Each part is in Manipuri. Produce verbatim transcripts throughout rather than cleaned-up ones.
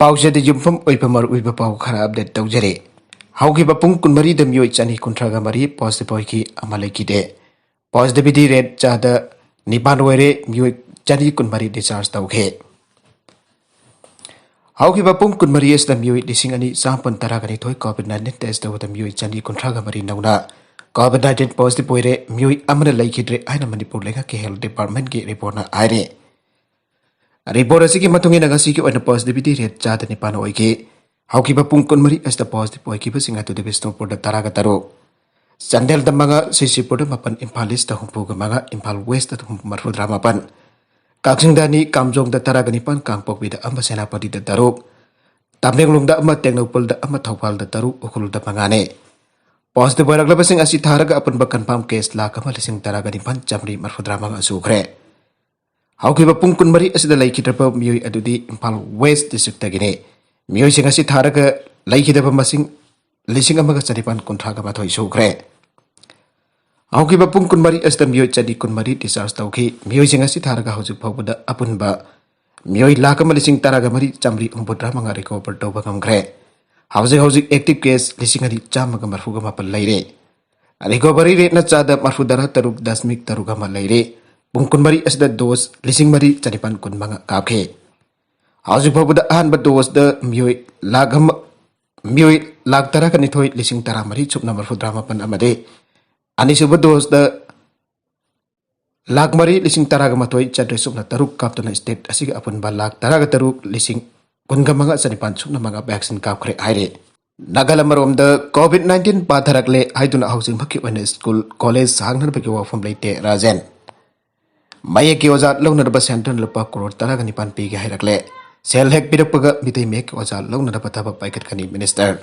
ꯄꯥꯎꯁꯤꯗ ꯌꯨꯝꯐꯝ ꯑꯣꯏꯕ ꯃꯔꯨꯑꯣꯏꯕ ꯄꯥꯎ ꯈꯔ ꯑꯞꯗꯦꯠ ꯇꯧꯖꯔꯤ꯫ ꯍꯧꯈꯤꯕ ꯄꯨꯡ ꯀꯨꯟꯃꯔꯤꯗ ꯃꯤꯑꯣꯏ ꯆꯅꯤ ꯀꯨꯟꯊ꯭ꯔꯥꯒ ꯃꯔꯤ ꯄꯣꯖꯤꯇꯤꯚ ꯑꯣꯏꯈꯤ, ꯑꯃ ꯂꯩꯈꯤꯗꯦ꯫ ꯄꯣꯖꯤꯇꯤꯚꯤꯇꯤ ꯔꯦꯠ ꯆꯥꯗ ꯅꯤꯄꯥꯟ ꯑꯣꯏꯔꯦ, ꯃꯤꯑꯣꯏ ꯆꯅꯤ ꯀꯨꯟꯃꯔꯤ ꯗꯤꯁꯆꯥꯔꯖ ꯇꯧꯈꯤ꯫ ꯍꯧꯈꯤꯕ ꯄꯨꯡ ꯀꯨꯟꯃꯔꯤ ꯑꯁꯤꯗ ꯃꯤꯑꯣꯏ ꯂꯤꯁꯤꯡ ꯑꯅꯤ ꯆꯥꯃꯥꯄꯟ ꯇꯔꯥꯒ ꯅꯤꯊꯣꯏ ꯀꯣꯚꯤꯗ ꯅꯥꯏꯟꯇꯤꯟ ꯇꯦꯁ ꯇꯧꯕꯗ ꯃꯤꯑꯣꯏ ꯆꯅꯤ ꯀꯨꯟꯊ꯭ꯔꯥꯒ ꯃꯔꯤ ꯅꯧꯅ ꯀꯣꯚꯤꯗ ꯅꯥꯏꯟꯇꯤꯟ ꯄꯣꯖꯤꯇꯤꯚ ꯑꯣꯏꯔꯦ, ꯃꯤꯑꯣꯏ ꯑꯃꯅ ꯂꯩꯈꯤꯗ꯭ꯔꯦ ꯍꯥꯏꯅ ꯃꯅꯤꯄꯨꯔ ꯂꯩꯉꯥꯛꯀꯤ ꯍꯦꯜꯊ ꯗꯤꯄꯥꯔꯠꯃꯦꯟꯒꯤ ꯔꯤꯄꯣꯔꯠꯅ ꯍꯥꯏꯔꯤ꯫ ꯔꯤꯄꯣꯔꯠ ꯑꯁꯤꯒꯤ ꯃꯇꯨꯡ ꯏꯟꯅ ꯉꯁꯤꯒꯤ ꯑꯣꯏꯅ ꯄꯣꯖꯤꯇꯤꯚꯤꯇꯤ ꯔꯦꯠ ꯆꯥꯗ ꯅꯤꯄꯥꯟ ꯑꯣꯏꯈꯤ꯫ ꯍꯧꯈꯤꯕ ꯄꯨꯡ ꯀꯨꯟꯃꯔꯤ ꯑꯁꯤꯗ ꯄꯣꯖꯤꯇꯤꯚ ꯑꯣꯏꯈꯤꯕꯁꯤꯡ ꯑꯗꯨꯗꯤ ꯕꯤꯁꯅꯨꯄꯨꯔꯗ ꯇꯔꯥꯒ ꯇꯔꯨꯛ, ꯆꯥꯟꯗꯦꯜꯗ ꯃꯉꯥ, ꯁꯤꯁꯤꯄꯨꯔꯗ ꯃꯥꯄꯟ, ꯏꯝꯐꯥꯜ ꯏꯁꯇ ꯍꯨꯝꯐꯨꯒ ꯃꯉꯥ, ꯏꯝꯐꯥꯜ ꯋꯦꯁꯇ ꯃꯔꯐꯨꯇꯔꯥ ꯃꯥꯄꯟ, ꯀꯛꯆꯤꯡꯗ ꯑꯅꯤ, ꯀꯥꯝꯖꯣꯡꯗ ꯇꯔꯥꯒ ꯅꯤꯄꯥꯟ, ꯀꯥꯡꯄꯣꯛꯄꯤꯗ ꯑꯃ, ꯁꯦꯅꯥꯄꯇꯤꯗ ꯇꯔꯨꯛ, ꯇꯃꯦꯡꯂꯣꯡꯗ ꯑꯃ, ꯇꯦꯡꯅꯧꯄꯜꯗ ꯑꯃ, ꯊꯧꯕꯥꯜꯗ ꯇꯔꯨꯛ, ꯎꯈ꯭ꯔꯨꯜꯗ ꯃꯉꯥꯅꯤ꯫ ꯄꯣꯖꯤꯇꯤꯚ ꯑꯣꯏꯔꯛꯂꯕꯁꯤꯡ ꯑꯁꯤ ꯊꯥꯔꯒ ꯑꯄꯨꯟꯕ ꯀꯟꯐꯥꯔꯝ ꯀꯦꯁ ꯂꯥꯈ ꯑꯃ ꯂꯤꯁꯤꯡ ꯇꯔꯥꯒ ꯅꯤꯄꯥꯟ ꯆꯥꯃꯔꯤ ꯃꯔꯐꯨꯇꯔꯥ ꯃꯉꯥ ꯁꯨꯈ꯭ꯔꯦ꯫ ꯍꯧꯈꯤꯕ ꯄꯨꯡ ꯀꯨꯟꯃꯔꯤ ꯑꯁꯤꯗ ꯂꯩꯈꯤꯗ꯭ꯔꯕ ꯃꯤꯑꯣꯏ ꯑꯗꯨꯗꯤ ꯏꯝꯐꯥꯜ ꯋꯦꯁ ꯗꯤꯁꯇ꯭ꯔꯤꯛꯇꯒꯤꯅꯤ꯫ ꯃꯤꯑꯣꯏꯁꯤꯡ ꯑꯁꯤ ꯊꯥꯔꯒ ꯂꯩꯈꯤꯗꯕ ꯃꯁꯤꯡ ꯂꯤꯁꯤꯡ ꯑꯃꯒ ꯆꯅꯤꯄꯥꯟ ꯀꯨꯟꯊ꯭ꯔꯥꯒ ꯃꯥꯊꯣꯏ ꯁꯨꯈ꯭ꯔꯦ꯫ ꯍꯧꯈꯤꯕ ꯄꯨꯡ ꯀꯨꯟꯃꯔꯤ ꯑꯁꯤꯗ ꯃꯤꯑꯣꯏ ꯆꯅꯤ ꯀꯨꯟꯃꯔꯤ ꯗꯤꯁꯆꯥꯔꯖ ꯇꯧꯈꯤ꯫ ꯃꯤꯑꯣꯏꯁꯤꯡ ꯑꯁꯤ ꯊꯥꯔꯒ ꯍꯧꯖꯤꯛ ꯐꯥꯎꯕꯗ ꯑꯄꯨꯟꯕ ꯃꯤꯑꯣꯏ ꯂꯥꯈ ꯑꯃ ꯂꯤꯁꯤꯡ ꯇꯔꯥꯒ ꯃꯔꯤ ꯆꯥꯃꯔꯤ ꯍꯨꯝꯐꯨꯇꯔꯥ ꯃꯉꯥ ꯔꯤꯀꯣꯚꯔ ꯇꯧꯕ ꯉꯝꯈ꯭ꯔꯦ꯫ ꯍꯧꯖꯤꯛ ꯍꯧꯖꯤꯛ ꯑꯦꯛꯇꯤꯚ ꯀꯦꯁ ꯂꯤꯁꯤꯡ ꯑꯅꯤ ꯆꯥꯝꯃꯒ ꯃꯔꯐꯨꯒ ꯃꯥꯄꯟ ꯂꯩꯔꯦ꯫ ꯔꯤꯀꯣꯚꯔꯤ ꯔꯦꯠꯅ ꯆꯥꯗ ꯃꯔꯐꯨꯇꯔꯥ ꯇꯔꯨꯛ ꯗꯁꯃꯤꯛ ꯇꯔꯨꯛ ꯑꯃ ꯂꯩꯔꯦ꯫ ꯄꯨꯡ ꯀꯨꯟꯃꯔꯤ ꯑꯁꯤꯗ ꯗꯣꯁ ꯂꯤꯁꯤꯡ ꯃꯔꯤ ꯆꯅꯤꯄꯥꯟ ꯀꯨꯟꯃꯉꯥ ꯀꯥꯞꯈꯤ꯫ ꯍꯧꯖꯤꯛ ꯐꯥꯎꯕꯗ ꯑꯍꯥꯟꯕ ꯗꯣꯁꯇ ꯃꯤꯑꯣꯏ ꯂꯥꯈ ꯑꯃ, ꯃꯤꯑꯣꯏ ꯂꯥꯈ ꯇꯔꯥꯒ ꯅꯤꯊꯣꯏ ꯂꯤꯁꯤꯡ ꯇꯔꯥꯃꯔꯤ ꯁꯨꯞꯅ ꯃꯔꯐꯨꯇꯔꯥ ꯃꯥꯄꯟ ꯑꯃꯗꯤ ꯑꯅꯤꯁꯨꯕ ꯗꯣꯁꯇ ꯂꯥꯈ ꯃꯔꯤ ꯂꯤꯁꯤꯡ ꯇꯔꯥꯒ ꯃꯥꯊꯣꯏ ꯆꯥꯇ꯭ꯔꯦꯠ ꯁꯨꯞꯅ ꯇꯔꯨꯛ ꯀꯥꯞꯇꯨꯅ ꯁ꯭ꯇꯦꯠ ꯑꯁꯤꯒꯤ ꯑꯄꯨꯟꯕ ꯂꯥꯈ ꯇꯔꯥꯒ ꯇꯔꯨꯛ ꯂꯤꯁꯤꯡ ꯀꯨꯟꯒ ꯃꯉꯥ ꯆꯅꯤꯄꯥꯟ ꯁꯨꯞꯅ ꯃꯉꯥ ꯚꯦꯛꯁꯤꯟ ꯀꯥꯞꯈ꯭ꯔꯦ ꯍꯥꯏꯔꯤ꯫ ꯅꯥꯒꯥꯂꯦꯟ ꯑꯃꯔꯣꯝꯗ ꯀꯣꯚꯤꯗ ꯅꯥꯏꯟꯇꯤꯟ ꯄꯥꯊꯔꯛꯂꯦ ꯍꯥꯏꯗꯨꯅ ꯍꯧꯖꯤꯛꯃꯛꯀꯤ ꯑꯣꯏꯅ ꯁ꯭ꯀꯨꯜ, ꯀꯣꯂꯦꯖ ꯍꯥꯡꯅꯕꯒꯤ ꯋꯥꯐꯝ ꯂꯩꯇꯦ, ꯔꯥꯖꯦꯟ꯫ ꯃꯌꯦꯛꯀꯤ ꯑꯣꯖꯥ ꯂꯧꯅꯅꯕ ꯁꯦꯟꯇꯔꯅ ꯂꯨꯄꯥ ꯀ꯭ꯔꯣꯔ ꯇꯔꯥꯒ ꯅꯤꯄꯥꯟ ꯄꯤꯒꯦ ꯍꯥꯏꯔꯛꯂꯦ꯫ ꯁꯦꯜ ꯍꯦꯛ ꯄꯤꯔꯛꯄꯒ ꯃꯤꯇꯩ ꯃꯌꯦꯛꯀꯤ ꯑꯣꯖꯥ ꯂꯧꯅꯅꯕ ꯊꯕꯛ ꯄꯥꯏꯈꯠꯀꯅꯤ, ꯃꯤꯅꯤꯁꯇꯔ꯫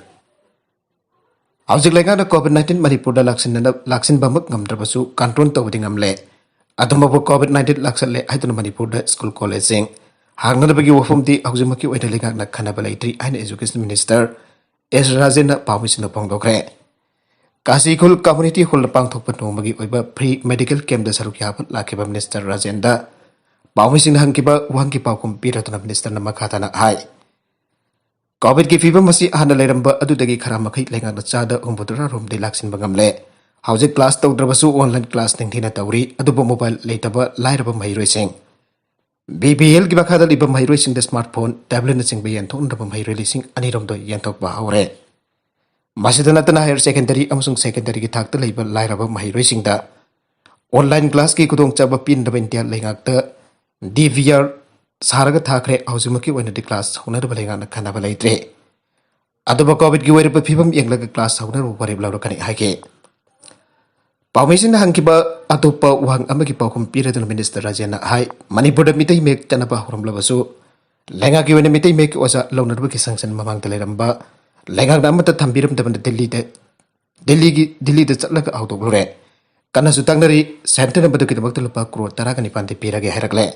ꯍꯧꯖꯤꯛ ꯂꯩꯉꯥꯛꯅ ꯀꯣꯚꯤꯗ ꯅꯥꯏꯟꯇꯤꯟ ꯃꯅꯤꯄꯨꯔꯗ ꯂꯥꯛꯁꯤꯟꯅꯅ-, ꯂꯥꯛꯁꯤꯟꯕꯃꯛ ꯉꯝꯗ꯭ꯔꯕꯁꯨ ꯀꯟꯇ꯭ꯔꯣꯜ ꯇꯧꯕꯗꯤ ꯉꯝꯂꯦ꯫ ꯑꯗꯨꯝꯕꯕꯨ ꯀꯣꯚꯤꯗ ꯅꯥꯏꯟꯇꯤꯟ ꯂꯥꯛꯁꯜꯂꯦ ꯍꯥꯏꯗꯨꯅ ꯃꯅꯤꯄꯨꯔꯗ ꯁ꯭ꯀꯨꯜ ꯀꯣꯂꯦꯖꯁꯤꯡ ꯍꯥꯡꯅꯅꯕꯒꯤ ꯋꯥꯐꯝꯗꯤ ꯍꯧꯖꯤꯛꯃꯛꯀꯤ ꯑꯣꯏꯅ ꯂꯩꯉꯥꯛꯅ ꯈꯟꯅꯕ ꯂꯩꯇ꯭ꯔꯤ ꯍꯥꯏꯅ ꯑꯦꯖꯨꯀꯦꯁꯟ ꯃꯤꯅꯤꯁꯇꯔ ꯑꯦꯁ ꯔꯥꯖꯦꯟꯅ ꯄꯥꯎꯃꯤꯁꯤꯡꯗ ꯐꯣꯡꯗꯣꯛꯈ꯭ꯔꯦ꯫ ꯀꯥꯁꯤꯈꯨꯜ ꯀꯝꯃ꯭ꯌꯨꯅꯤꯇꯤ ꯍꯣꯜꯗ ꯄꯥꯡꯊꯣꯛꯄ ꯅꯣꯡꯃꯒꯤ ꯑꯣꯏꯕ ꯐ꯭ꯔꯤ ꯃꯦꯗꯤꯀꯦꯜ ꯀꯦꯝꯞꯇ ꯁꯔꯨꯛ ꯌꯥꯕ ꯂꯥꯛꯈꯤꯕ ꯃꯤꯅꯤꯁꯇꯔ ꯔꯥꯖꯦꯟꯗ ꯄꯥꯎꯃꯤꯁꯤꯡꯅ ꯍꯪꯈꯤꯕ ꯋꯥꯍꯪꯒꯤ ꯄꯥꯎꯈꯨꯝ ꯄꯤꯔꯗꯨꯅ ꯃꯤꯅꯤꯁꯇꯔꯅ ꯃꯈꯥ ꯇꯥꯅ ꯍꯥꯏ, ꯀꯣꯚꯤꯗꯀꯤ ꯐꯤꯕꯝ ꯑꯁꯤ ꯍꯥꯟꯅ ꯂꯩꯔꯝꯕ ꯑꯗꯨꯗꯒꯤ ꯈꯔ ꯃꯈꯩ ꯂꯩꯉꯥꯛꯅ ꯆꯥꯗ ꯍꯨꯝꯐꯨꯇꯔꯥ ꯔꯣꯝꯗꯤ ꯂꯥꯛꯁꯤꯟꯕ ꯉꯝꯂꯦ꯫ ꯍꯧꯖꯤꯛ ꯀ꯭ꯂꯥꯁ ꯇꯧꯗ꯭ꯔꯕꯁꯨ ꯑꯣꯟꯂꯥꯏꯟ ꯀ꯭ꯂꯥꯁ ꯅꯤꯡꯊꯤꯅ ꯇꯧꯔꯤ꯫ ꯑꯗꯨꯕꯨ ꯃꯣꯕꯥꯏꯜ ꯂꯩꯇꯕ ꯂꯥꯏꯔꯕ ꯃꯍꯩꯔꯣꯏꯁꯤꯡ, ꯕꯤ ꯄꯤ ꯑꯦꯜꯒꯤ ꯃꯈꯥꯗ ꯂꯩꯕ ꯃꯍꯩꯔꯣꯏꯁꯤꯡꯗ ꯁ꯭ꯃꯥꯔꯠ ꯐꯣꯟ, ꯇꯦꯕ꯭ꯂꯦꯠꯅꯆꯤꯡꯕ ꯌꯦꯟꯊꯣꯛꯅꯅꯕ ꯃꯍꯩꯔꯣꯏ ꯂꯤꯁꯤꯡ ꯑꯅꯤ ꯔꯣꯝꯗꯣ ꯌꯦꯟꯊꯣꯛꯄ ꯍꯧꯔꯦ꯫ ꯃꯁꯤꯗ ꯅꯠꯇꯅ ꯍꯥꯌꯔ ꯁꯦꯀꯦꯟꯗꯔꯤ ꯑꯃꯁꯨꯡ ꯁꯦꯀꯦꯟꯗꯔꯤꯒꯤ ꯊꯥꯛꯇ ꯂꯩꯕ ꯂꯥꯏꯔꯕ ꯃꯍꯩꯔꯣꯏꯁꯤꯡꯗ ꯑꯣꯟꯂꯥꯏꯟ ꯀ꯭ꯂꯥꯁꯀꯤ ꯈꯨꯗꯣꯡꯆꯥꯕ ꯄꯤꯅꯅꯕ ꯏꯟꯗꯤꯌꯥ ꯂꯩꯉꯥꯛꯇ ꯗꯤ ꯚꯤ ꯑꯥꯔ ꯁꯥꯔꯒ ꯊꯥꯈ꯭ꯔꯦ꯫ ꯍꯧꯖꯤꯛꯃꯛꯀꯤ ꯑꯣꯏꯅꯗꯤ ꯀ꯭ꯂꯥꯁ ꯍꯧꯅꯅꯕ ꯂꯩꯉꯥꯛꯅ ꯈꯟꯅꯕ ꯂꯩꯇ꯭ꯔꯦ꯫ ꯑꯗꯨꯕꯨ ꯀꯣꯚꯤꯗꯀꯤ ꯑꯣꯏꯔꯤꯕ ꯐꯤꯕꯝ ꯌꯦꯡꯂꯒ ꯀ꯭ꯂꯥꯁ ꯍꯧꯅꯅꯕ ꯋꯥꯔꯦꯞ ꯂꯧꯔꯛꯀꯅꯤ ꯍꯥꯏꯈꯤ꯫ ꯄꯥꯎꯃꯤꯁꯤꯡꯅ ꯍꯪꯈꯤꯕ ꯑꯇꯣꯞꯄ ꯋꯥꯍꯪ ꯑꯃꯒꯤ ꯄꯥꯎꯈꯨꯝ ꯄꯤꯔꯗꯨꯅ ꯃꯤꯅꯤꯁꯇꯔ ꯔꯥꯖꯦꯟꯅ ꯍꯥꯏ, ꯃꯅꯤꯄꯨꯔꯗ ꯃꯤꯇꯩ ꯃꯌꯦꯛ ꯆꯠꯅꯕ ꯍꯧꯔꯝꯂꯕꯁꯨ ꯂꯩꯉꯥꯛꯀꯤ ꯑꯣꯏꯅ ꯃꯤꯇꯩ ꯃꯌꯦꯛꯀꯤ ꯑꯣꯖꯥ ꯂꯧꯅꯅꯕꯒꯤ ꯁꯪꯁꯟ ꯃꯃꯥꯡꯗ ꯂꯩꯔꯝꯕ ꯂꯩꯉꯥꯛꯅ ꯑꯃꯠꯇ ꯊꯝꯕꯤꯔꯝꯗꯕꯅ ꯗꯤꯜꯂꯤꯗ, ꯗꯤꯜꯂꯤꯒꯤ, ꯗꯤꯜꯂꯤꯗ ꯆꯠꯂꯒ ꯍꯧꯗꯣꯛꯂꯨꯔꯦ꯫ ꯀꯟꯅꯁꯨ ꯇꯥꯛꯅꯔꯤ꯫ ꯁꯦꯟꯇꯔꯅ ꯃꯗꯨꯒꯤꯗꯃꯛꯇ ꯂꯨꯄꯥ ꯀ꯭ꯔꯣꯔ ꯇꯔꯥꯒ ꯅꯤꯄꯥꯟꯗꯤ ꯄꯤꯔꯒꯦ ꯍꯥꯏꯔꯛꯂꯦ꯫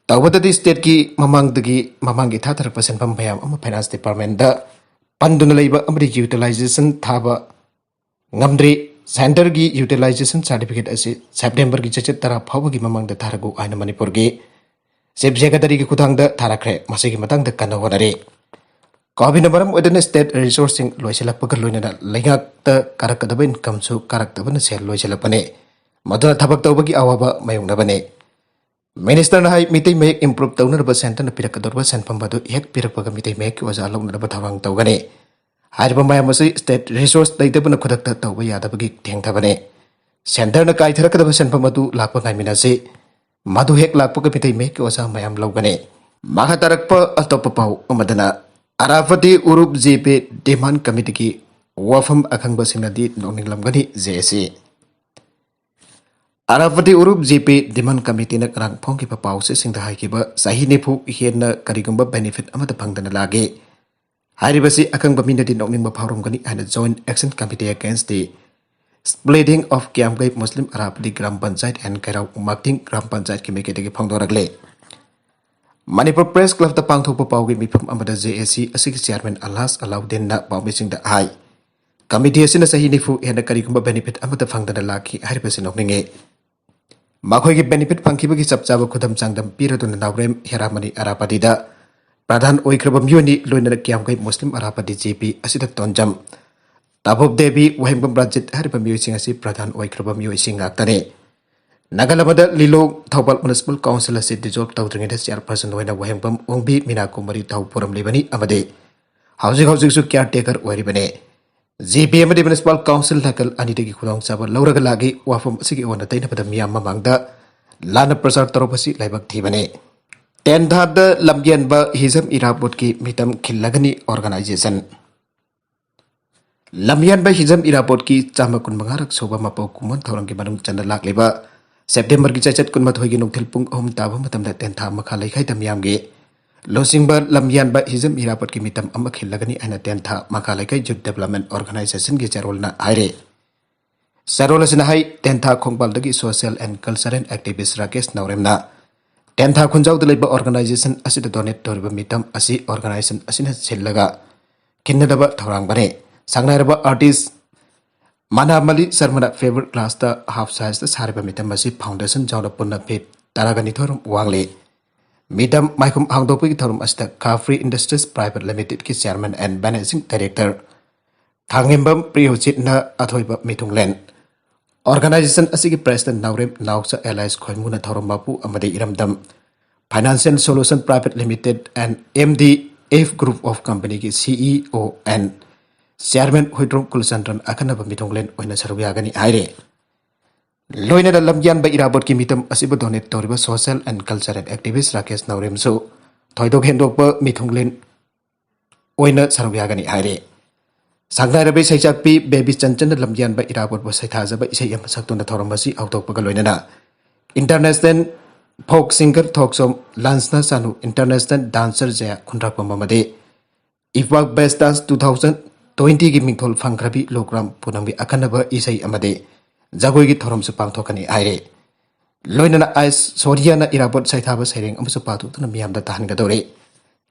ꯇꯧꯕꯇꯗꯤ ꯁ꯭ꯇꯦꯠꯀꯤ ꯃꯃꯥꯡꯗꯒꯤ, ꯃꯃꯥꯡꯒꯤ ꯊꯥꯊꯔꯛꯄ ꯁꯦꯟꯐꯝ ꯃꯌꯥꯝ ꯑꯃ ꯐꯥꯏꯅꯥꯟꯁ ꯗꯤꯄꯥꯔꯠꯃꯦꯟꯗ ꯄꯟꯗꯨꯅ ꯂꯩꯕ ꯑꯃꯗꯤ ꯌꯨꯇꯤꯂꯥꯏꯖꯦꯁꯟ ꯊꯥꯕ ꯉꯝꯗ꯭ꯔꯤ꯫ ꯁꯦꯟꯇꯔꯒꯤ ꯌꯨꯇꯤꯂꯥꯏꯖꯦꯁꯟ ꯁꯥꯔꯇꯤꯐꯤꯀꯦꯠ ꯑꯁꯤ ꯁꯦꯞꯇꯦꯝꯕꯔꯒꯤ ꯆꯩꯆꯠ ꯇꯔꯥ ꯐꯥꯎꯕꯒꯤ ꯃꯃꯥꯡꯗ ꯊꯥꯔꯛꯎ ꯍꯥꯏꯅ ꯃꯅꯤꯄꯨꯔꯒꯤ ꯆꯤꯐ ꯁꯦꯀ꯭ꯔꯦꯇꯔꯤꯒꯤ ꯈꯨꯠꯊꯥꯡꯗ ꯊꯥꯔꯛꯈ꯭ꯔꯦ꯫ ꯃꯁꯤꯒꯤ ꯃꯇꯥꯡꯗ ꯀꯟꯅ ꯍꯣꯠꯅꯔꯤ꯫ ꯀꯣꯚꯤꯗꯅ ꯃꯔꯝ ꯑꯣꯏꯗꯨꯅ ꯁ꯭ꯇꯦꯠ ꯔꯤꯁꯣꯔꯁꯁꯤꯡ ꯂꯣꯏꯁꯤꯜꯂꯛꯄꯒ ꯂꯣꯏꯅꯅ ꯂꯩꯉꯥꯛꯇ ꯀꯥꯔꯛꯀꯗꯕ ꯏꯟꯀꯝꯁꯨ ꯀꯥꯔꯛꯇꯕꯅ ꯁꯦꯜ ꯂꯣꯏꯁꯤꯜꯂꯛꯄꯅꯤ꯫ ꯃꯗꯨꯅ ꯊꯕꯛ ꯇꯧꯕꯒꯤ ꯑꯋꯥꯕ ꯃꯥꯌꯣꯛꯅꯕꯅꯤ꯫ ꯃꯤꯅꯤꯁꯇꯔꯅ ꯍꯥꯏ, ꯃꯤꯇꯩ ꯃꯌꯦꯛ ꯏꯝꯄ꯭ꯔꯨꯞ ꯇꯧꯅꯅꯕ ꯁꯦꯟꯇꯔꯅ ꯄꯤꯔꯛꯀꯗꯧꯔꯤꯕ ꯁꯦꯟꯐꯝ ꯑꯗꯨ ꯍꯦꯛ ꯄꯤꯔꯛꯄꯒ ꯃꯤꯇꯩ ꯃꯌꯦꯛꯀꯤ ꯑꯣꯖꯥ ꯂꯧꯅꯅꯕ ꯊꯧꯔꯥꯡ ꯇꯧꯒꯅꯤ꯫ ꯍꯥꯏꯔꯤꯕ ꯃꯌꯥꯝ ꯑꯁꯤ ꯁ꯭ꯇꯦꯠ ꯔꯤꯁꯣꯔꯁ ꯂꯩꯇꯕꯅ ꯈꯨꯗꯛꯇ ꯇꯧꯕ ꯌꯥꯗꯕꯒꯤ ꯊꯦꯡꯊꯕꯅꯤ꯫ ꯁꯦꯟꯇꯔꯅ ꯀꯥꯏꯊꯔꯛꯀꯗꯕ ꯁꯦꯟꯐꯝ ꯑꯗꯨ ꯂꯥꯛꯄ ꯉꯥꯏꯃꯤꯟꯅꯁꯤ꯫ ꯃꯗꯨ ꯍꯦꯛ ꯂꯥꯛꯄꯒ ꯃꯤꯇꯩ ꯃꯌꯦꯛꯀꯤ ꯑꯣꯖꯥ ꯃꯌꯥꯝ ꯂꯧꯒꯅꯤ꯫ ꯃꯈꯥ ꯇꯥꯔꯛꯄ ꯑꯇꯣꯞꯄ ꯄꯥꯎ ꯑꯃꯗꯅ, ꯑꯔꯥꯕꯇꯤ ꯎꯔꯨꯞ ꯖꯦ ꯄꯤ ꯗꯤꯃꯥꯟ ꯀꯃꯤꯇꯤꯒꯤ ꯋꯥꯐꯝ ꯑꯈꯪꯕꯁꯤꯡꯅꯗꯤ ꯅꯣꯛꯅꯤꯡꯂꯝꯒꯅꯤ, ꯖꯦ ꯑꯦ ꯁꯤ꯫ ꯑꯔꯥꯕꯇꯤ ꯎꯔꯨꯞ ꯖꯦ ꯄꯤ ꯗꯤꯃꯥꯟ ꯀꯃꯤꯇꯤꯅ ꯉꯔꯥꯡ ꯐꯣꯡꯈꯤꯕ ꯄꯥꯎꯆꯦꯁꯤꯡꯗ ꯍꯥꯏꯈꯤꯕ ꯆꯍꯤ ꯅꯤꯐꯨ ꯍꯦꯟꯅ ꯀꯔꯤꯒꯨꯝꯕ ꯕꯦꯅꯤꯐꯤꯠ ꯑꯃꯠꯇ ꯐꯪꯗꯅ ꯂꯥꯛꯏ꯫ ꯍꯥꯏꯔꯤꯕꯁꯤ ꯑꯈꯪꯕ ꯃꯤꯅꯗꯤ ꯅꯣꯛꯅꯤꯡꯕ ꯐꯥꯎꯔꯝꯒꯅꯤ ꯍꯥꯏꯅ Joint Action Committee Against the Splitting of Kiamgay Muslim Arapati Gram Panchayat and Kairao Makting Gram Panchayatꯀꯤ ꯃꯥꯏꯀꯩꯗꯒꯤ ꯐꯣꯡꯗꯣꯔꯛꯂꯦ꯫ ꯃꯅꯤꯄꯨꯔ ꯄ꯭ꯔꯦꯁ ꯀ꯭ꯂꯕꯇ ꯄꯥꯡꯊꯣꯛꯄ ꯄꯥꯎꯒꯤ ꯃꯤꯐꯝ ꯑꯃꯗ ꯖꯦ ꯑꯦ ꯁꯤ ꯑꯁꯤꯒꯤ ꯆꯤꯌꯥꯔꯃꯦꯟ ꯑꯜꯍꯥꯖ ꯑꯂꯥꯎꯗꯤꯟꯅ ꯄꯥꯎꯃꯤꯁꯤꯡꯗ ꯍꯥꯏ, ꯀꯃꯤꯇꯤ ꯑꯁꯤꯅ ꯆꯍꯤ ꯅꯤꯐꯨ ꯍꯦꯟꯅ ꯀꯔꯤꯒꯨꯝꯕ ꯕꯦꯅꯤꯐꯤꯠ ꯑꯃꯠꯇ ꯐꯪꯗꯅ ꯂꯥꯛꯈꯤ ꯍꯥꯏꯔꯤꯕꯁꯤ ꯅꯣꯛꯅꯤꯡꯉꯤ꯫ ꯃꯈꯣꯏꯒꯤ ꯕꯦꯅꯤꯐꯤꯠ ꯐꯪꯈꯤꯕꯒꯤ ꯆꯞ ꯆꯥꯕ ꯈꯨꯗꯝ ꯆꯥꯡꯗꯝ ꯄꯤꯔꯗꯨꯅ ꯅꯥꯎꯔꯦꯝ ꯍꯦꯔꯥꯃꯅꯤ ꯑꯔꯥꯄꯇꯤꯗ ꯄ꯭ꯔꯙꯥꯟ ꯑꯣꯏꯈ꯭ꯔꯕ ꯃꯤꯑꯣꯏꯅꯤ, ꯂꯣꯏꯅꯅ ꯀꯤꯌꯥꯝꯒꯩ ꯃꯨꯁꯂꯤꯝ ꯑꯔꯥꯞꯄ ꯗꯤ ꯖꯤ ꯄꯤ ꯑꯁꯤꯗ ꯇꯣꯟꯖꯝ, ꯇꯥꯕꯣꯞ ꯗꯦꯕꯤ, ꯋꯥꯍꯦꯡꯕꯝ ꯔꯥꯖꯤꯠ ꯍꯥꯏꯔꯤꯕ ꯃꯤꯑꯣꯏꯁꯤꯡ ꯑꯁꯤ ꯄ꯭ꯔꯙꯥꯟ ꯑꯣꯏꯈ꯭ꯔꯕ ꯃꯤꯑꯣꯏꯁꯤꯡ ꯉꯥꯛꯇꯅꯤ꯫ ꯅꯥꯒꯥꯂꯦꯟꯗ ꯂꯤꯂꯣꯡ ꯊꯧꯕꯥꯜ ꯃ꯭ꯌꯨꯅꯤꯁꯤꯄꯥꯜ ꯀꯥꯎꯟꯁꯤꯜ ꯑꯁꯤ ꯗꯤꯖꯣꯜꯕ ꯇꯧꯗ꯭ꯔꯤꯉꯩꯗ ꯆꯤꯌꯥꯔꯄꯔꯁꯟ ꯑꯣꯏꯅ ꯋꯥꯍꯦꯡꯕꯝ ꯑꯣꯡꯕꯤ ꯃꯤꯅꯥ ꯀꯨꯃꯥꯔꯤ ꯊꯧꯄꯨꯔꯝꯂꯤꯕꯅꯤ ꯑꯃꯗꯤ ꯍꯧꯖꯤꯛ ꯍꯧꯖꯤꯛꯁꯨ ꯀꯤꯌꯥꯔ ꯇꯦꯀꯔ ꯑꯣꯏꯔꯤꯕꯅꯤ꯫ ꯖꯤ ꯄꯤ ꯑꯃꯗꯤ ꯃ꯭ꯌꯨꯅꯤꯁꯤꯄꯥꯜ ꯀꯥꯎꯟꯁꯤꯜ ꯅꯥꯀꯜ ꯑꯅꯤꯗꯒꯤ ꯈꯨꯗꯣꯡꯆꯥꯕ ꯂꯧꯔꯒ ꯂꯥꯛꯂꯤ꯫ ꯋꯥꯐꯝ ꯑꯁꯤꯒꯤ ꯑꯣꯟꯅ ꯇꯩꯅꯕꯗ ꯃꯤꯌꯥꯝ ꯃꯃꯥꯡꯗ ꯂꯥꯟꯅ ꯄ꯭ꯔꯆꯥꯔ ꯇꯧꯔꯛꯄꯁꯤ ꯂꯥꯏꯕꯛ ꯊꯤꯕꯅꯤ꯫ ꯇꯦꯟꯊꯥꯗ ꯂꯝꯌꯦꯟꯕ ꯍꯤꯖꯝ ꯏꯔꯥꯕꯣꯠꯀꯤ ꯃꯤꯇꯝ ꯈꯤꯜꯂꯒꯅꯤ ꯑꯣꯔꯒꯅꯥꯏꯖꯦꯁꯟ꯫ ꯂꯝꯌꯦꯟꯕ ꯍꯤꯖꯝ ꯏꯔꯥꯕꯣꯠꯀꯤ ꯆꯥꯝꯃ ꯀꯨꯟꯃꯉꯥꯔꯛ ꯁꯨꯕ ꯃꯄꯣꯛ ꯀꯨꯝꯑꯣꯟ ꯊꯧꯔꯝꯒꯤ ꯃꯅꯨꯡ ꯆꯟꯅ ꯂꯥꯛꯂꯤꯕ ꯁꯦꯞꯇꯦꯝꯕꯔꯒꯤ ꯆꯩꯆꯠ ꯀꯨꯟꯃꯥꯊꯣꯏꯒꯤ ꯅꯨꯡꯊꯤꯜ ꯄꯨꯡ ꯑꯍꯨꯝ ꯇꯥꯕ ꯃꯇꯝꯗ ꯇꯦꯟꯊꯥ ꯃꯈꯥ ꯂꯩꯀꯥꯏꯗ ꯃꯤꯌꯥꯝꯒꯤ ꯂꯨꯆꯤꯡꯕ ꯂꯝꯌꯦꯟꯕ ꯍꯤꯖꯝ ꯏꯔꯥꯕꯣꯠꯀꯤ ꯃꯤꯇꯝ ꯑꯃ ꯈꯤꯜꯂꯒꯅꯤ ꯍꯥꯏꯅ ꯇꯦꯟꯊꯥ ꯃꯈꯥ ꯂꯩꯀꯥꯏ ꯌꯨꯠ ꯗꯦꯕꯂꯞꯃꯦꯟ ꯑꯣꯔꯒꯅꯥꯏꯖꯦꯁꯟꯒꯤ ꯆꯦꯔꯣꯜꯅ ꯍꯥꯏꯔꯤ꯫ ꯆꯦꯔꯣꯜ ꯑꯁꯤꯅ ꯍꯥꯏ, ꯇꯦꯟꯊꯥ ꯈꯣꯡꯕꯥꯜꯗꯒꯤ social and cultural activist Rakesh ꯅꯥꯎꯔꯦꯝꯅ ꯇꯦꯟꯊꯥ ꯈꯨꯟꯖꯥꯎꯗ ꯂꯩꯕ ꯑꯣꯔꯒꯅꯥꯏꯖꯦꯁꯟ ꯑꯁꯤꯗ ꯗꯣꯅꯦꯠ ꯇꯧꯔꯤꯕ ꯃꯤꯇꯝ ꯑꯁꯤ ꯑꯣꯔꯒꯅꯥꯏꯖꯦꯁꯟ ꯑꯁꯤꯅ ꯁꯤꯜꯂꯒ ꯈꯤꯟꯅꯗꯕ ꯊꯧꯔꯥꯡꯕꯅꯤ꯫ ꯁꯛꯅꯥꯏꯔꯕ ꯑꯥꯔꯇꯤꯁ ꯃꯅꯥꯃꯂꯤ ꯁꯔꯃꯅ ꯐꯦꯕꯔ ꯒ꯭ꯂꯥꯁꯇ ꯍꯥꯐ ꯁꯥꯏꯖꯇ ꯁꯥꯔꯤꯕ ꯃꯤꯇꯝ ꯑꯁꯤ ꯐꯥꯎꯟꯗꯦꯁꯟ ꯆꯥꯎꯅ ꯄꯨꯟꯅ ꯐꯤꯠ ꯇꯔꯥꯒ ꯅꯤꯊꯣꯏ ꯔꯣꯝ ꯋꯥꯡꯂꯤ꯫ ꯃꯤꯇꯝ ꯃꯥꯏꯈꯨꯝ ꯍꯥꯡꯗꯣꯛꯄꯒꯤ ꯊꯧꯔꯝ ꯑꯁꯤꯗ ꯀꯥꯐ꯭ꯔꯤ ꯏꯟꯗꯁꯇ꯭ꯔꯤꯁ ꯄ꯭ꯔꯥꯏꯚꯦꯠ ꯂꯤꯃꯤꯇꯦꯗꯀꯤ chairman and managing director Thangngembam ꯄ꯭ꯔꯤꯌꯣꯖꯤꯠꯅ ꯑꯊꯣꯏꯕ ꯃꯤꯊꯨꯡꯂꯦꯟ, ꯑꯣꯔꯒꯅꯥꯏꯖꯦꯁꯟ ꯑꯁꯤꯒꯤ ꯄ꯭ꯔꯦꯁꯤꯗꯦꯟꯠ ꯅꯥꯎꯔꯦꯝ ꯅꯥꯎꯆꯥ ꯑꯦꯂꯥꯏꯁ ꯈꯣꯏꯃꯨꯅ ꯊꯧꯔꯝ ꯃꯄꯨ ꯑꯃꯗꯤ ꯏꯔꯝꯗꯝ financial solution private limited and M D F Group of Companyꯒꯤ C E O and Chairman Huidrom ꯀꯨꯂꯆꯟꯗ꯭ꯔꯟ ꯑꯈꯟꯅꯕ ꯃꯤꯊꯨꯡꯂꯦꯟ ꯑꯣꯏꯅ ꯁꯔꯨꯛ ꯌꯥꯒꯅꯤ ꯍꯥꯏꯔꯦ꯫ ꯂꯣꯏꯅꯅ ꯂꯝꯌꯥꯟꯕ ꯏꯔꯥꯕꯣꯠꯀꯤ ꯃꯤꯇꯝ ꯑꯁꯤꯕꯨ ꯗꯣꯅꯦꯠ ꯇꯧꯔꯤꯕ social and cultural activist Rakesh ꯅꯥꯎꯔꯦꯝꯁꯨ ꯊꯣꯏꯗꯣꯛ ꯍꯦꯟꯗꯣꯛꯄ ꯃꯤꯊꯨꯡꯂꯦꯟ ꯑꯣꯏꯅ ꯁꯔꯨꯛ ꯌꯥꯒꯅꯤ ꯍꯥꯏꯔꯦ꯫ ꯁꯛꯅꯥꯏꯔꯕ ꯏꯁꯩ ꯁꯛꯄꯤ ꯕꯦꯕꯤ ꯆꯟꯆꯟꯅ ꯂꯝꯌꯥꯟꯕ ꯏꯔꯥꯕꯣꯠꯄꯨ ꯁꯩꯊꯥꯖꯕ ꯏꯁꯩ ꯑꯃ ꯁꯛꯇꯨꯅ ꯊꯧꯔꯝ ꯑꯁꯤ ꯍꯧꯗꯣꯛꯄꯒ ꯂꯣꯏꯅꯅ international folk singer ꯊꯣꯛꯆꯣꯝ ꯂꯥꯟꯁꯅꯥ ꯁꯥꯅꯨ, international dancer ꯖꯌꯥ ꯈꯨꯟꯗ꯭ꯔꯥꯛꯄꯝ ꯑꯃꯗꯤ ꯏꯄꯥꯛ best dance two thousand twentyꯒꯤ ꯃꯤꯡꯊꯣꯜ ꯐꯪꯈ꯭ꯔꯕꯤ ꯂꯣꯀ꯭ꯔꯥꯝ ꯄꯨꯅꯝꯒꯤ ꯑꯈꯟꯅꯕ ꯏꯁꯩ ꯑꯃꯗꯤ ꯖꯒꯣꯏꯒꯤ ꯊꯧꯔꯝꯁꯨ ꯄꯥꯡꯊꯣꯛꯀꯅꯤ ꯍꯥꯏꯔꯦ꯫ ꯂꯣꯏꯅꯅ ꯑꯥꯏꯁ ꯁꯣꯔꯤꯌꯥꯅ ꯏꯔꯥꯕꯣꯠ ꯁꯩꯊꯥꯕ ꯁꯩꯔꯦꯡ ꯑꯃꯁꯨ ꯄꯥꯊꯣꯛꯇꯨꯅ ꯃꯤꯌꯥꯝꯗ ꯇꯥꯍꯟꯒꯗꯧꯔꯤ꯫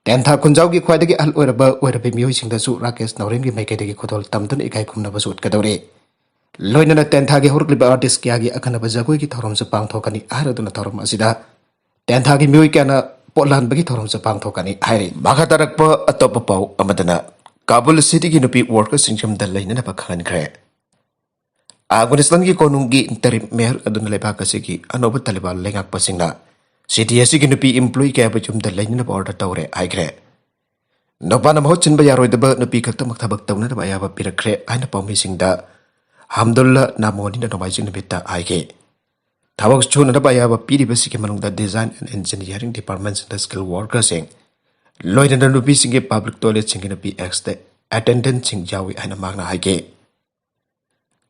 ꯇꯦꯟꯊꯥ ꯈꯨꯟꯖꯥꯎꯒꯤ ꯈ꯭ꯋꯥꯏꯗꯒꯤ ꯑꯍꯜ ꯑꯣꯏꯔꯕ ꯑꯣꯏꯔꯕꯤ ꯃꯤꯑꯣꯏꯁꯤꯡꯗꯁꯨ ꯔꯥꯀꯦꯁ ꯅꯥꯎꯔꯦꯝꯒꯤ ꯃꯥꯏꯀꯩꯗꯒꯤ ꯈꯨꯗꯣꯜ ꯇꯝꯗꯨꯅ ꯏꯀꯥꯏ ꯈꯨꯝꯅꯕꯁꯨ ꯎꯠꯀꯗꯧꯔꯤ꯫ ꯂꯣꯏꯅꯅ ꯇꯦꯟꯊꯥꯒꯤ ꯍꯧꯔꯛꯂꯤꯕ ꯑꯥꯔꯇꯤꯁ ꯀꯌꯥꯒꯤ ꯑꯈꯟꯅꯕ ꯖꯒꯣꯏꯒꯤ ꯊꯧꯔꯝꯁꯨ ꯄꯥꯡꯊꯣꯛꯀꯅꯤ ꯍꯥꯏꯔꯗꯨꯅ ꯊꯧꯔꯝ ꯑꯁꯤꯗ ꯇꯦꯟꯊꯥꯒꯤ ꯃꯤꯑꯣꯏ ꯀꯌꯥꯅ ꯄꯣꯠ ꯂꯥꯟꯕꯒꯤ ꯊꯧꯔꯝꯁꯨ ꯄꯥꯡꯊꯣꯛꯀꯅꯤ ꯍꯥꯏꯔꯤ꯫ ꯃꯈꯥ ꯇꯥꯔꯛꯄ ꯑꯇꯣꯞꯄ ꯄꯥꯎ ꯑꯃꯗꯅ ꯀꯥꯕꯨꯜ ꯁꯤꯇꯤꯒꯤ ꯅꯨꯄꯤ ꯋꯥꯔꯀꯔꯁꯤꯡ ꯌꯨꯝꯗ ꯂꯩꯅꯅꯕ ꯈꯪꯍꯟꯈ꯭ꯔꯦ꯫ ꯑꯐꯒꯥꯅꯤꯁꯇꯥꯟꯒꯤ ꯀꯣꯅꯨꯡꯒꯤ ꯏꯟꯇꯔꯤꯝ ꯃꯦꯌꯔ ꯑꯗꯨꯅ ꯂꯩꯕꯥꯛ ꯑꯁꯤꯒꯤ ꯑꯅꯧꯕ ꯇꯥꯂꯤꯕꯥꯟ ꯂꯩꯉꯥꯛꯄꯁꯤꯡꯅ ꯁꯤꯇꯤ ꯑꯁꯤꯒꯤ ꯅꯨꯄꯤ ꯏꯝꯄ꯭ꯂꯣꯌꯤ ꯀꯌꯥꯕꯨ ꯌꯨꯝꯗ ꯂꯩꯅꯅꯕ ꯑꯣꯔꯗꯔ ꯇꯧꯔꯦ ꯍꯥꯏꯈ꯭ꯔꯦ꯫ ꯅꯨꯄꯥꯅ ꯃꯍꯨꯠ ꯁꯤꯟꯕ ꯌꯥꯔꯣꯏꯗꯕ ꯅꯨꯄꯤ ꯈꯛꯇꯃꯛ ꯊꯕꯛ ꯇꯧꯅꯅꯕ ꯑꯌꯥꯕ ꯄꯤꯔꯛꯈ꯭ꯔꯦ ꯍꯥꯏꯅ ꯄꯥꯎꯃꯤꯁꯤꯡꯗ ꯍꯝꯗꯨꯜꯂꯥ ꯅꯥꯃꯣꯅꯤꯅ ꯅꯣꯡꯃꯥꯏꯖꯤꯡ ꯅꯨꯃꯤꯠꯇ ꯍꯥꯏꯈꯤ꯫ ꯊꯕꯛ ꯁꯨꯅꯅꯕ ꯑꯌꯥꯕ ꯄꯤꯔꯤꯕꯁꯤꯒꯤ ꯃꯅꯨꯡꯗ Design and Engineering Departmentꯁꯤꯡꯗ skilled workerꯁꯤꯡ, ꯂꯣꯏꯅꯅ ꯅꯨꯄꯤꯁꯤꯡꯒꯤ public toiletꯁꯤꯡꯒꯤ ꯅꯨꯄꯤ ꯑꯦꯛꯁꯇ ꯑꯦꯇꯦꯟꯗꯦꯟꯠꯁꯤꯡ ꯌꯥꯎꯏ ꯍꯥꯏꯅ ꯃꯍꯥꯛꯅ ꯍꯥꯏꯈꯤ꯫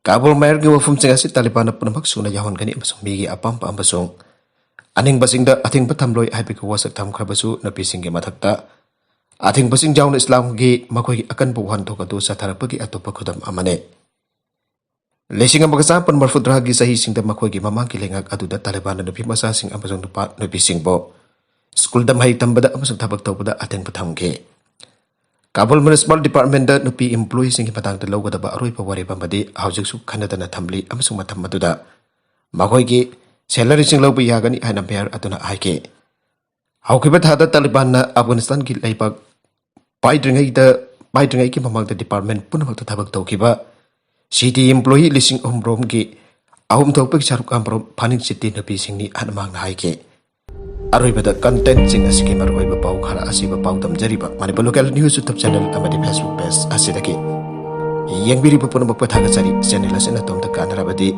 ꯀꯥꯕꯨꯜ ꯃꯦꯌꯔꯒꯤ ꯋꯥꯐꯝꯁꯤꯡ ꯑꯁꯤ ꯇꯥꯂꯤꯕꯥꯟꯅ ꯄꯨꯝꯅꯃꯛ ꯁꯨꯅ ꯌꯥꯎꯍꯟꯒꯅꯤ ꯑꯃꯁꯨꯡ ꯃꯤꯒꯤ ꯑꯄꯥꯝꯕ ꯑꯃꯁꯨꯡ ꯑꯅꯤꯡꯕꯁꯤꯡꯗ ꯑꯊꯤꯡꯕ ꯊꯝꯂꯣꯏ ꯍꯥꯏꯕꯒꯤ ꯋꯥꯁꯛ ꯊꯝꯈ꯭ꯔꯕꯁꯨ, ꯅꯨꯄꯤꯁꯤꯡꯒꯤ ꯃꯊꯛꯇ ꯑꯊꯤꯡꯕꯁꯤꯡ ꯌꯥꯎꯅ ꯏꯁꯂꯥꯝꯒꯤ ꯃꯈꯣꯏꯒꯤ ꯑꯀꯟꯕ ꯋꯥꯍꯟꯊꯣꯛ ꯑꯗꯨ ꯆꯠꯊꯔꯛꯄꯒꯤ ꯑꯇꯣꯞꯄ ꯈꯨꯗꯝ ꯑꯃꯅꯤ꯫ ꯂꯤꯁꯤꯡ ꯑꯃꯒ ꯆꯥꯃꯥꯄꯟ ꯃꯔꯐꯨꯇꯔꯥꯒꯤ ꯆꯍꯤꯁꯤꯡꯗ ꯃꯈꯣꯏꯒꯤ ꯃꯃꯥꯡꯒꯤ ꯂꯩꯉꯥꯛ ꯑꯗꯨꯗ ꯇꯥꯂꯤꯕꯥꯟꯅ ꯅꯨꯄꯤ ꯃꯆꯥꯁꯤꯡ ꯑꯃꯁꯨꯡ ꯅꯨꯄꯥ ꯅꯨꯄꯤꯁꯤꯡꯕꯨ ꯁ꯭ꯀꯨꯜꯗ ꯃꯍꯩ ꯇꯝꯕꯗ ꯑꯃꯁꯨꯡ ꯊꯕꯛ ꯇꯧꯕꯗ ꯑꯊꯤꯡꯕ ꯊꯝꯈꯤ꯫ ꯀꯥꯕꯨꯜ ꯃ꯭ꯌꯨꯅꯤꯁꯤꯄꯥꯜ ꯗꯤꯄꯥꯔꯠꯃꯦꯟꯗ ꯅꯨꯄꯤ ꯏꯝꯄ꯭ꯂꯣꯌꯤꯁꯤꯡꯒꯤ ꯃꯇꯥꯡꯗ ꯂꯧꯒꯗꯕ ꯑꯔꯣꯏꯕ ꯋꯥꯔꯦꯞ ꯑꯃꯗꯤ ꯍꯧꯖꯤꯛꯁꯨ ꯈꯟꯅꯗꯅ ꯊꯝꯂꯤ ꯑꯃꯁꯨꯡ ꯃꯇꯝ ꯑꯗꯨꯗ ꯃꯈꯣꯏꯒꯤ ꯁꯦꯂꯔꯤꯁꯤꯡ ꯂꯧꯕ ꯌꯥꯒꯅꯤ ꯍꯥꯏꯅ ꯃꯦꯌꯔ ꯑꯗꯨꯅ ꯍꯥꯏꯈꯤ꯫ ꯍꯧꯈꯤꯕ ꯊꯥꯗ ꯇꯥꯂꯤꯕꯥꯟꯅ ꯑꯐꯒꯥꯅꯤꯁꯇꯥꯟꯒꯤ ꯂꯩꯕꯥꯛ ꯄꯥꯏꯗ꯭ꯔꯤꯉꯩꯗ, ꯄꯥꯏꯗ꯭ꯔꯤꯉꯩꯒꯤ ꯃꯃꯥꯡꯗ ꯗꯤꯄꯥꯔꯠꯃꯦꯟ ꯄꯨꯝꯅꯃꯛꯇ ꯊꯕꯛ ꯇꯧꯈꯤꯕ ꯁꯤꯇꯤ ꯏꯝꯄ꯭ꯂꯣꯌꯤ ꯂꯤꯁꯤꯡ ꯑꯍꯨꯝ ꯔꯣꯝꯒꯤ ꯑꯍꯨꯝ ꯊꯣꯛꯄꯒꯤ ꯁꯔꯨꯛ ꯑꯃꯔꯣꯝ ꯐꯥꯅꯤꯡ ꯁꯤꯇꯤ ꯅꯨꯄꯤꯁꯤꯡꯅꯤ ꯍꯥꯏꯅ ꯃꯍꯥꯛꯅ ꯍꯥꯏꯈꯤ꯫ ꯑꯔꯣꯏꯕꯗ ꯀꯟꯇꯦꯟꯠꯁꯤꯡ ꯑꯁꯤꯒꯤ ꯃꯔꯨꯑꯣꯏꯕ ꯄꯥꯎ ꯈꯔ ꯑꯁꯤꯕꯨ ꯄꯥꯎꯗꯝꯖꯔꯤꯕ Manipur local news YouTube channel ꯑꯃꯗꯤ ꯐꯦꯁꯕꯨꯛ ꯄꯦꯖ ꯑꯁꯤꯗꯒꯤ꯫ ꯌꯦꯡꯕꯤꯔꯤꯕ ꯄꯨꯝꯅꯃꯛꯄꯨ ꯊꯥꯒꯠꯆꯔꯤ꯫ ꯆꯦꯅꯦꯜ ꯑꯁꯤꯅ ꯑꯗꯣꯝꯗ ꯀꯥꯟꯅꯔꯕꯗꯤ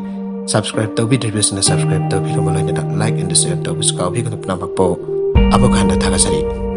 ꯁꯕꯁꯀ꯭ꯔꯥꯏꯕ ꯇꯧꯕꯤꯗ꯭ꯔꯤꯕꯁꯤꯡꯅ ꯁꯕꯁꯀ꯭ꯔꯥꯏꯕ ꯇꯧꯕꯤꯔꯕ ꯂꯣꯏꯅꯅ ꯂꯥꯏꯛ ꯑꯦꯟ ꯁꯤꯌꯔ ꯇꯧꯕꯁꯨ ꯀꯥꯎꯕꯤꯒꯅꯨ꯫ ꯄꯨꯝꯅꯃꯛꯄꯨ ꯑꯃꯨꯛ ꯍꯟꯅ ꯊꯥꯒꯠꯆꯔꯤ꯫